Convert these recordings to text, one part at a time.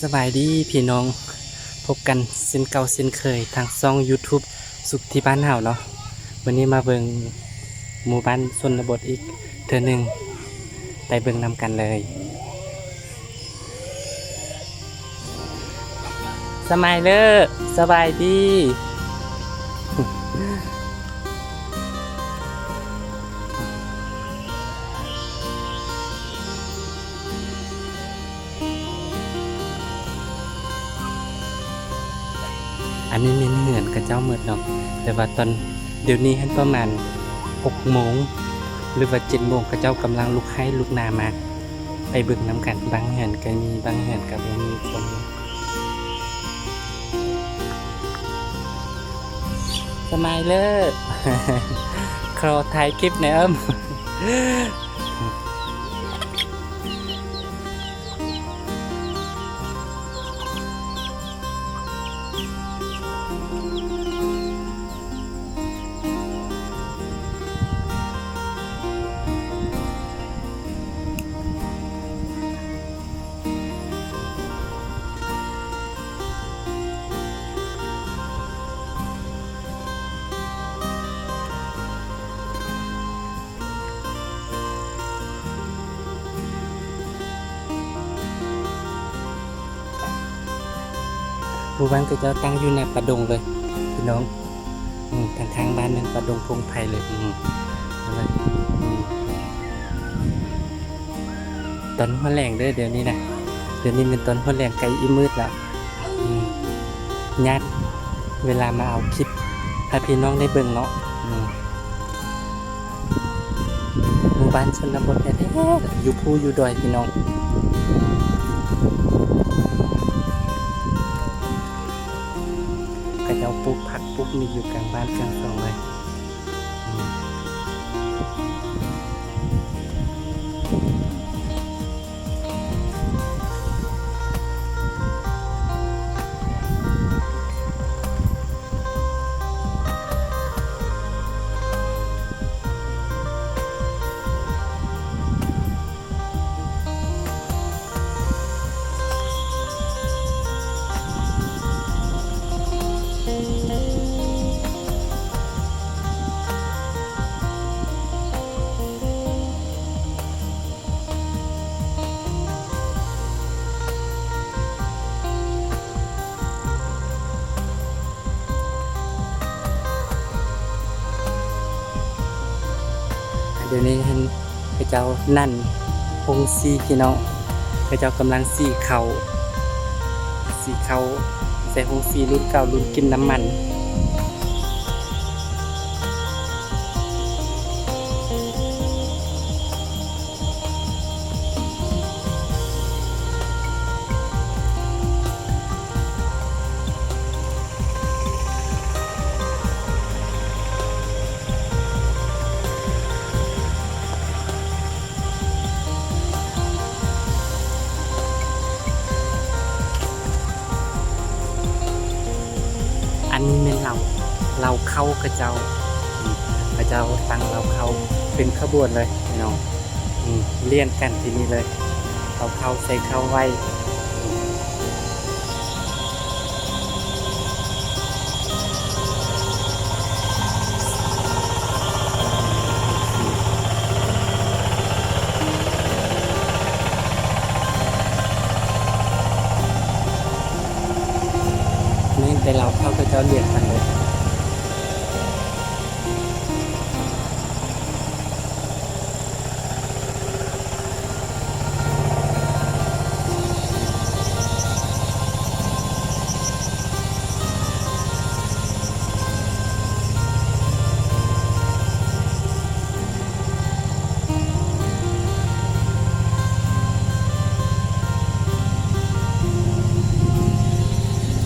ສະບາຍດີພີ່ນ້ອງ, ພົບກັນເຊັ່ນເກົ່າເຊັ່ນເຄີຍທາງຊ່ອງຢູທູບສຸກທີ່ບ້ານເຮົາເນາະ. ມື້ນີ້ມາເບິ່ງໝູ່ບ້ານຊົນນະບົດອີກເທື່ອໜຶ່ງ, ໄປເບິ່ງນຳກັນເລີຍ. ສະມາຍເລີ ສະບາຍດີ. ອັນນີ້ແມ່ນເຮືອນເຂົາເຈົ້າໝົດເນາະ, ແຕ່ວ່າຕອນດຽວນີ້ຫັ້ນປະມານຫົກໂມງ ຫຼືວ່າເຈັດໂມງ ເຂົາເຈົ້າກຳລັງລຸກໄຮ່ລຸກນາມາ. ໄປເບິ່ງນຳກັນ, ບາງເຮືອນກໍມີ ບາງເຮືອນກໍບໍ່ມີຄົນ. ສະມາຍເລີ ຂໍຖ່າຍຄລິບແດ່ເອີ້ມ. ໝູ່ບ້ານເຂົາເຈົ້າຕັ້ງຢູ່ໜ້າປ່າດົງເລີຍພີ່ນ້ອງ. ອືມ ທາງຂ້າງບ້ານແມ່ນປ່າດົງພົງໄພເລີຍ. ອືມ ເຫັນໄໝ? ອືມ ຕອນຫົວແລງເດີ ດຽວນີ້ນະ, ດຽວນີ້ແມ່ນຕອນຫົວແລງ ໃກ້ອີ່ມືດລະ. ອືມ ຍາກເວລາມາເອົາຄລິບໃຫ້ພີ່ນ້ອງໄດ້ເບິ່ງເນາະ. ອືມ ໝູ່ບ້ານຊົນນະບົດແທ້ໆ ຢູ່ພູຢູ່ດອຍພີ່ນ້ອງ. ເຂົາເຈົ້າປູກຜັກປູກໝີ່ຢູ່ກາງບ້ານກາງຊ່ອງເລີຍ. ດຽວນີ້ຫັ້ນ ເຂົາເຈົ້ານັ້ນໂຮງສີພີ່ນ້ອງ, ເຂົາເຈົ້າກຳລັງສີເຂົ້າ ສີເຂົ້າໃສ່ໂຮງສີລຸ້ນເກົ່າ ລຸ້ນກິນນ້ຳມັນ. ອັນນີ້ແມ່ນເລົ້າ ເລົ້າເຂົ້າເຂົາເຈົ້າ, ເຂົາເຈົ້າຕັ້ງເລົ້າເຂົ້າເປັນຂະບວນເລີຍພີ່ນ້ອງ. ອືມ ລຽນກັນທີ່ນີ້ເລີຍ, ເອົາເຂົ້າໃສ່ເຂົ້າໄວ້. ນີ້ໄດ້ເລົ່າເຂົ້າ ເຂົາເຈົ້າລຽນກັນເລີຍ.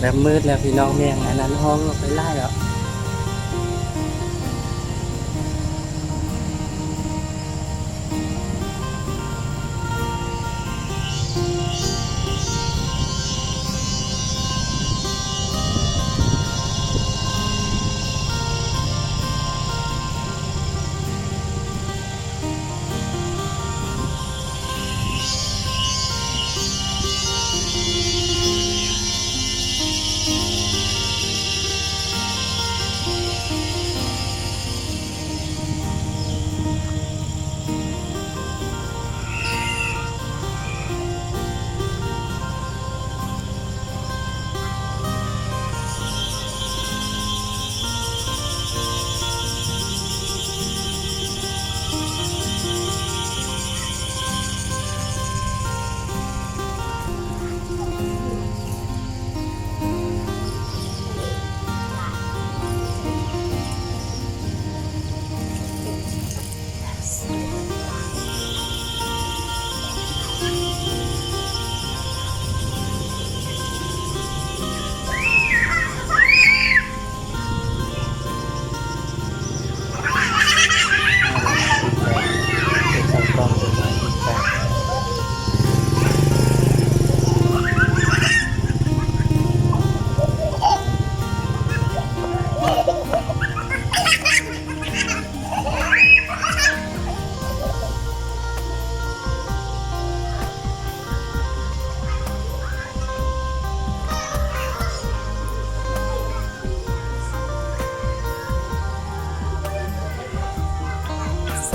ແບບມືດແລ້ວພີ່ນ້ອງ, ແມ່ງອັນນັ້ນຮ້ອງອອກໄປຫຼາຍແລ້ວ. ແ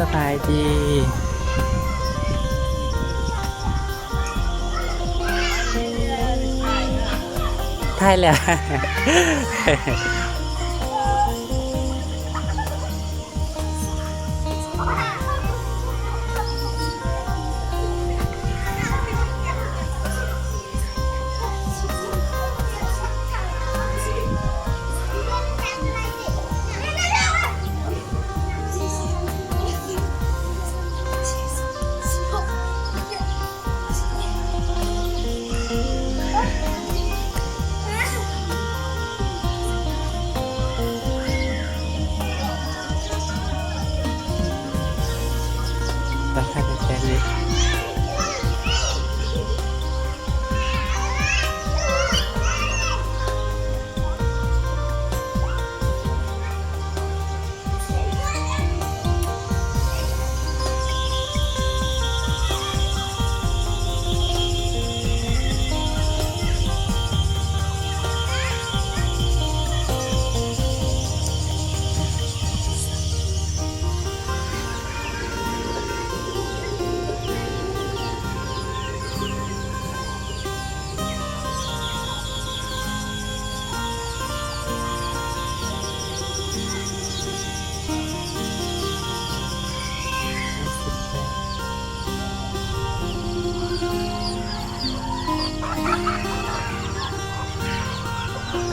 ສະບາຍດີ ຖ່າຍແລ້ວ.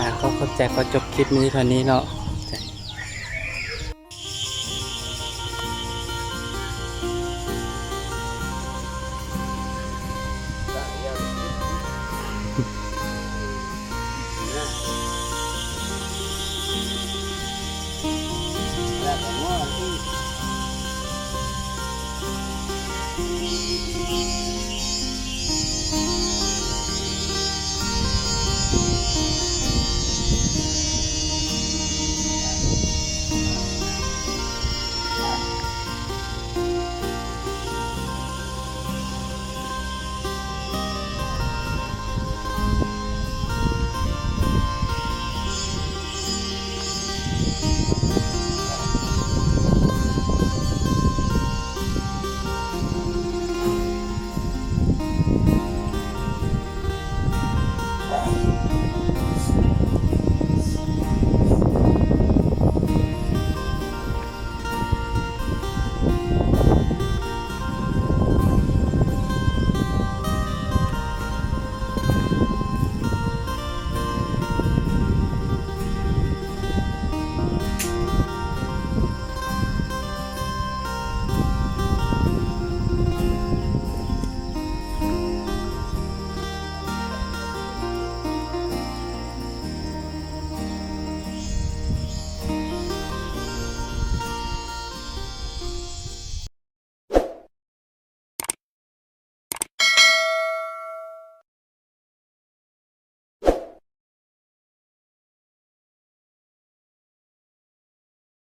ອ່າ ຂໍຂອບໃຈ ຂໍຈົບຄລິບນີ້ເທົ່ານີ້ເນາະ.